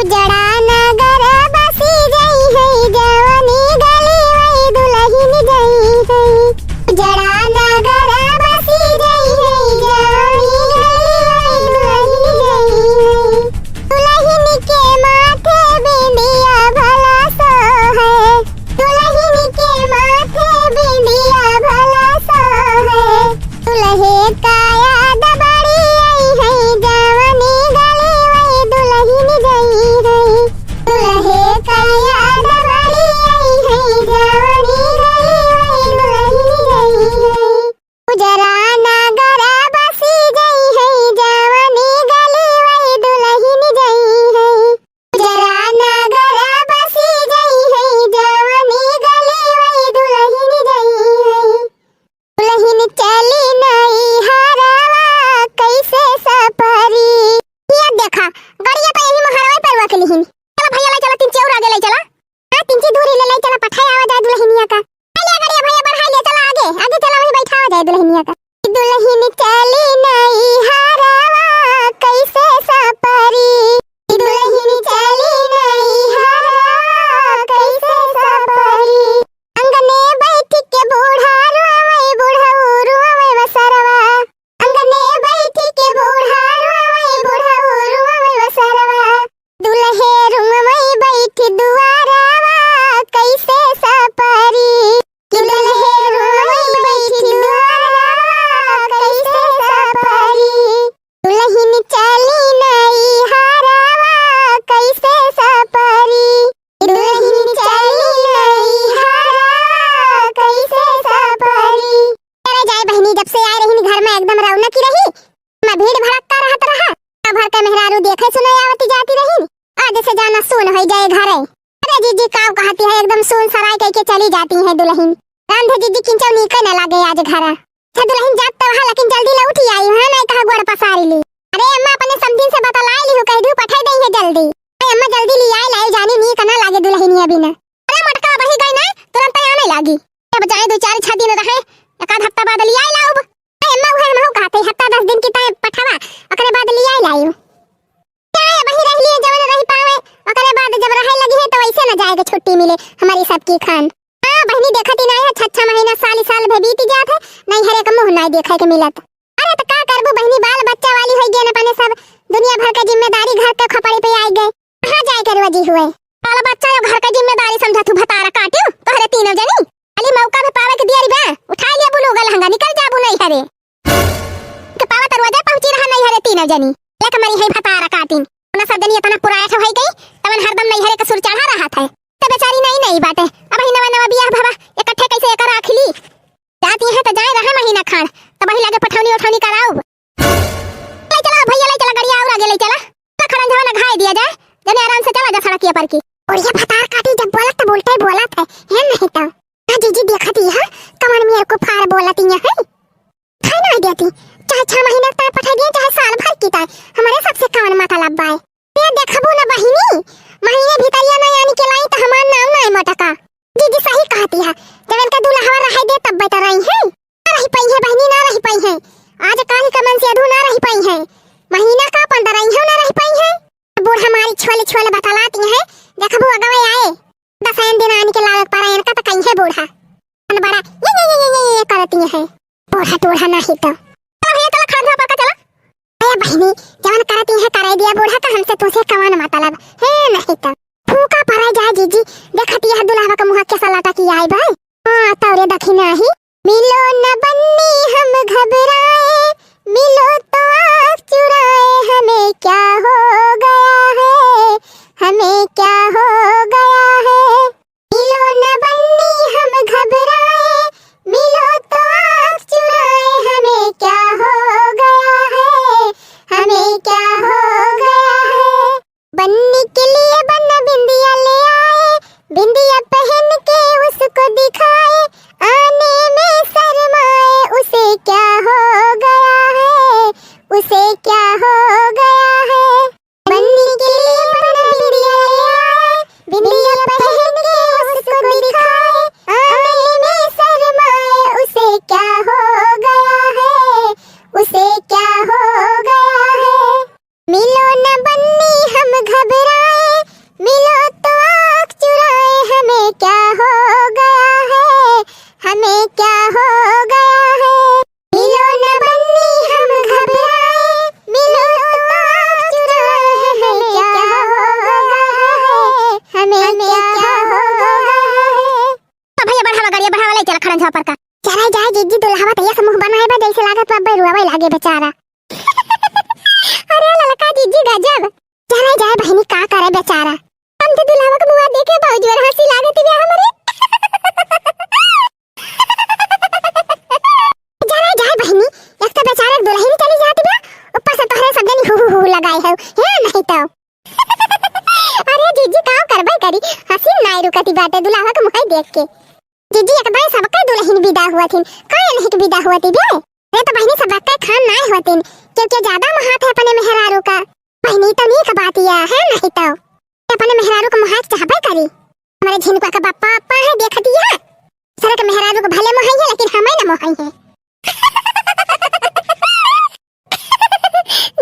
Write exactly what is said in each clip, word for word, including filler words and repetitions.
जड़ा नगर बसी जइहैं, जवनी गली वही दुलहिन जइहैं। जड़ा नगर बसी जइहैं, जवनी गली वही दुलहिन जइहैं। दुलहिन के माथे बिंदिया भला सोहै, दुलहिन के माथे बिंदिया भला सोहै। दुलहे का याद बड़ी अइहैं, जवनी गली वही दुलहिन जइहैं। दुलहे का याद बड़ी अइहैं, जवनी गली वही दुलहिन जइहैं। उजरा नगर बसी जइहैं, जवनी गली वही दुलहिन जइहैं। उजरा नगर बसी जइहैं, जवनी गली वही दुलहिन जइहैं। दुलहिन चली नइहरवा कइसे सपरी। ये देखा, गड़िया तो यही मोहरवा पर रख लिहिन। चला भैया, ले चला, तीन चौर आगे ले चला। हाँ, तीन ची दूरी ले, ले चला, पठाए आवा जाए दुलहिनिया का। ले गड़िया भैया, बढ़ाई ले, चला आगे, आगे चला, वही बैठावा जाए दुलहिनिया का। दुलहिन चली नइहरवा कइसे सपरी। दुलहिन चली नइहरवा कइसे सपरी। अंगने बैठ के बूढ़ा रोवै, बुढ़ऊ रोवै बसरवा। अंगने बैठ के बूढ़ा रोवै, बुढ़ऊ रोवै बसरवा। दुलहे रोवै बैठ दुआरवा कइसे सपरी। कि दुलहे रोवै बैठ दुआरवा कइसे सपरी। दुलहिन चली नइहरवा कइसे सपरी। दुलहिन चली नइहरवा कइसे सपरी। अरे जाए बहिनी, जब से आए रहिन घर में एकदम रौनकी रही, में भीड़ भड़क्का रहत रहा। गाँव भर के मेहरारू देखे सुने आवती जाती रहिन। आज से जाना सुन होइ जाए घरे। अरे जीजी, काव कहती है, एकदम सुन सराय कह के चली जाती है दुलहिन। रांधे जीजी किंचौ नीके न लागे आज घरा। अच्छा दुलहिन, जात तो वहाँ, लेकिन जल्दी लौट आई, हाँ नहीं कहा गोड़ पसारी ली। अरे अम्मा, अपने समधिन से बतलाए लिहु, कह दिहु पठाई देइहैं जल्दी। अरे अम्मा, जल्दी लियाए लाए, जानी नीक ना लागे दुलहिनिया बिना। अरे मोटका बही गई ना, तुरंत आने लागी। अब जाए दो चार छह दिन रहे, एक आध हफ्ता बाद लियाए लाउब। अरे अम्मा, उहे हमहू कहते, हफ्ता दस दिन की तय पठावा, ओकरे बाद लियाए लाइब। चाहे वही रह लिए, जवन रह पावे, ओकरे बाद जब रहे लगी है, तो वैसे न जाए के छुट्टी मिले हमारी सबकी खान। हाँ, बहिनी देखत ही नाई है, छह छह महीना, साल ही साल भे बीत जात है, नैहरे के मुँह नाई देखे के मिलत। अरे, तो का करबू बहिनी, बाल बच्चा वाली होई गए न, अपने सब दुनिया भर के जिम्मेदारी घर के खपड़ी पे आई गए, कहाँ जाए के रोजी हुए? बाल बच्चा यो घर के जिम्मेदारी समझा तू, भतारा काटियो, तोहरे तीनों जनी। अली मौका भी पावे के दियरी बा, उठा लिया बुलू गल हंगा, निकल जाबू नैहरे। के पावा तरुआ जाए पहुंची रहा नैहरे तीनों जनी। लेक मरी है भतारा काटिन। उन्हें सब जनी इतना पुराय ठो होई गई, तवन हरदम नैहरे के सुर चढ़ा रहत है। तो बेचारी नहीं, नहीं बाटे। अब ही नवा नवा बियाह भवा, इकट्ठे कैसे एकर राख ली? जाती है तो जाए रहे महीना खान, तब वही लगे पठौनी उठौनी कराउब। ले चला भैया, ले चला गड़िया और आगे ले चला। ना खड़न झवन घाय दिया जाए, जने आराम से चला जा सड़किया पर की। और ये भतार काटी जब बोलत तो बोलते ही बोलत है, है नहीं तो। हाँ जीजी, देखत ही है, कमर मेर को फार बोलत ही है। खाए ना देती, चाहे छह महीना तय पठा दिए, चाहे साल भर की तय, हमारे सबसे कवन मतलब बाय? ते देखबू ना बहिनी, महीने भीतरिया ना आनी के लाई तो हमार नाम ना मोटका। जीजी सही कहती है, जब इनका दुल्हवा रहे दे तब बेटा रही है, ना रही पाई है बहिनी, ना रही पाई है। आज काल का मन से अधू ना रही पाई है, महीना का पंद्रह रही है, ना रही पाई है। बूढ़ा मारी छोले छोले बतलाती है, देखबू अगवे आए, दसैन दिन आनी के लावे पारा इनका तो कहीं है बूढ़ा। बड़ा ये, ये, ये, ये, ये, ये करती है। बूढ़ा टूढ़ा नहीं तो। चला भैया, चला, खाना धोआ पका, चला। ए बहिनी, जवन करती है, करे दिया बूढ़ा, तो हमसे तुझे कवन मतलब है, नहीं तो। फूका परा जा जीजी, देखती है दुल्हवा का मुँह कैसा लटकी आई भाई। हाँ, तौरे दखिना ही। मिलो न बन्नी हम घबराए, मिलो तो आँख चुराए, हमें क्या हो गया है, हमें क्या हो गया है। मिलो न बन्नी हम घबराए, मिलो तो आँख चुराए, हमें क्या हो गया है, हमें क्या हो गया है। बन्नी के लिए बन बिंदिया ले आए, बिंदिया पहन के उसको दिखाए, आने में शर्माए, उसे क्या हो गया है, उसे क्या हो गया है। बन्नी के लिए बन बिंदिया ले आए, बिंदिया पहन के उसको दिखाए, आने में शर्माए, उसे क्या हो गया है, उसे क्या हो गया है। मिलो न बन्नी हम घबराए, पर का। चला जाए जिज्जी, दुल्हवा त ऐसे मुँह बनाए बा जैसे लागत बा अब्बे रुआवे लागे बेचारा। अरे ललका जिज्जी गजब। चला जाए बहिनी, का करे बेचारा। हम तो दुल्हवा के मुँह देखे बहुत जोर हँसी लागत बा हमरे। चला जाए बहिनी, एक तो बेचारा दुल्हन चली जात बा, ऊपर से तोहरे सब जनी हु हु हु लगाए हो, हे नहीं तो। अरे जिज्जी, का करबे करी, हँसी नाई रुकती बाटे दुल्हवा के मुँह देख के। जिज्जी, एक बार सबके दुल्हन विदा हुआ थिन, काहे नहीं के विदा हुआ थी बे? अरे तो बहिनी, सबके खान नाई हुआ थिन, क्योंकि ज्यादा महात है अपने मेहरारू का। बहिनी, तो नीक बात या है नहीं तो। अपने मेहरारू का मोहाई चाहबे करी। हमारे झिनकुआ का बापा, बापा है, देख दिया। सर के मेहरारू को भले मोहाई है, लेकिन हमें ना मोहाई है।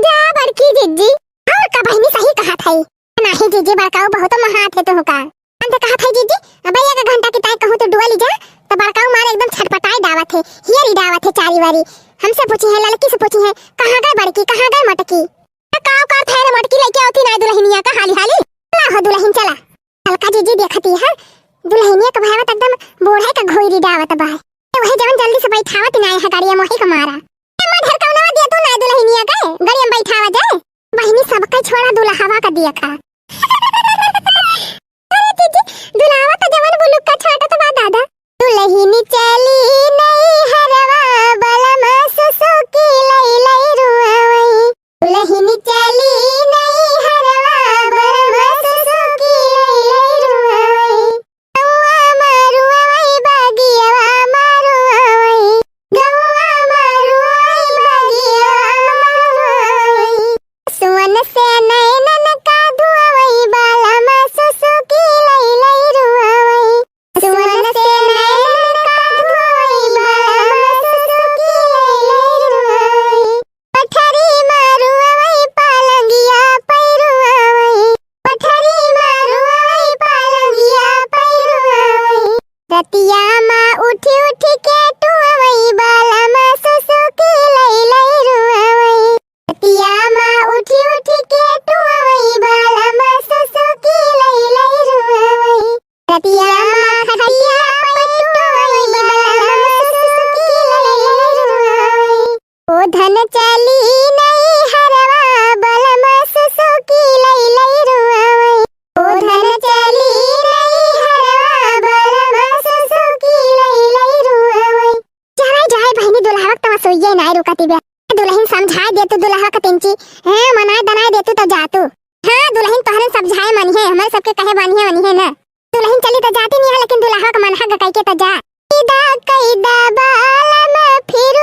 जा बड़की जिज्जी, और का बहिनी सही कहा था। नाही जिज्जी, बड़काऊ बहुत महात है तुहका। हम तो कहा था जिज्जी, अबे एक घंटा की ताई कहूँ तो डुआ ली जा, तो बड़काऊ मारे एकदम छटपटाई डावत है, हियरी डावत है चारी वारी। हमसे पूछी है, ललकी से पूछी है, कहाँ गए बड़की, कहाँ गए मोटकी? तो काव कर थे रे मोटकी, लेके आओ थी ना दुल्हनिया का हाली हाली। ला हो दुल्हन चला। ललका जिज्जी देखती है, दुल्हनिया के भावत एकदम बूढ़े का घोईरी डावत बा। ए, वही जवन जल्दी से बैठावत ना है गाड़िया मोही के मारा। ए, मैं ढरकौनवा दिया तू ना दुल्हनिया के, गाड़िया में बैठावा जाए। बहिनी सबके छोड़ा दुल्हवा का दिया खा। अरे जिज्जी, दुल्हवा तो जवन बुलुक का छाटत बा दादा। दुल्हन चली नैहरवा, बलम सुसुकी लई लई रुआवई। दुल्हन चली नैहरवा, बलम सुसुकी लई लई रुआवई। गौआ मा रुआवई, बगियवा मा रुआवई। गौआ मा रुआवई, बगियवा मा रुआवई। सुअन से नैनन का धुआवई, बलम सुसुकी लई लई रुआवई। सुअन से नैनन का धुआवई, बलम सुसुकी लई लई रुआवई। पठरी मा रुआवई, पलंगिया पै रुआवई। पठरी मा रुआवई, पलंगिया पै रुआवई। रतिया मा उठी उठी के टुआवई, बलम सुसुकी लई लई रुआवई। रतिया मा उठी उठी के टुआवई, बलम सुसुकी लई लई रुआवई। रतिया मा खटिया पै टुआवई, बलम सुसुकी लई लई रुआवई। ओ धन चली नैहरवा, बलम सुसुकी लई लई रुआवई। ओ धन चली नैहरवा, बलम सुसुकी लई लई रुआवई। चला जाए बहिनी, दुल्हवा के तवा सोइये नाय रुकती बे। दुल्हन समझाए दे तू दुल्हवा के तिनची, हाँ, मनाए दनाए दे तू तो जा तू। हाँ, दुल्हन तोहरे समझाए मनिहे, हमरे सबके कहे बानिहे मनिहे ना। दुल्हन चली तो जाती नहीं है, लेकिन दुल्हवा के मनहा गकाई के तो जा। इदा कइदा बालम फिर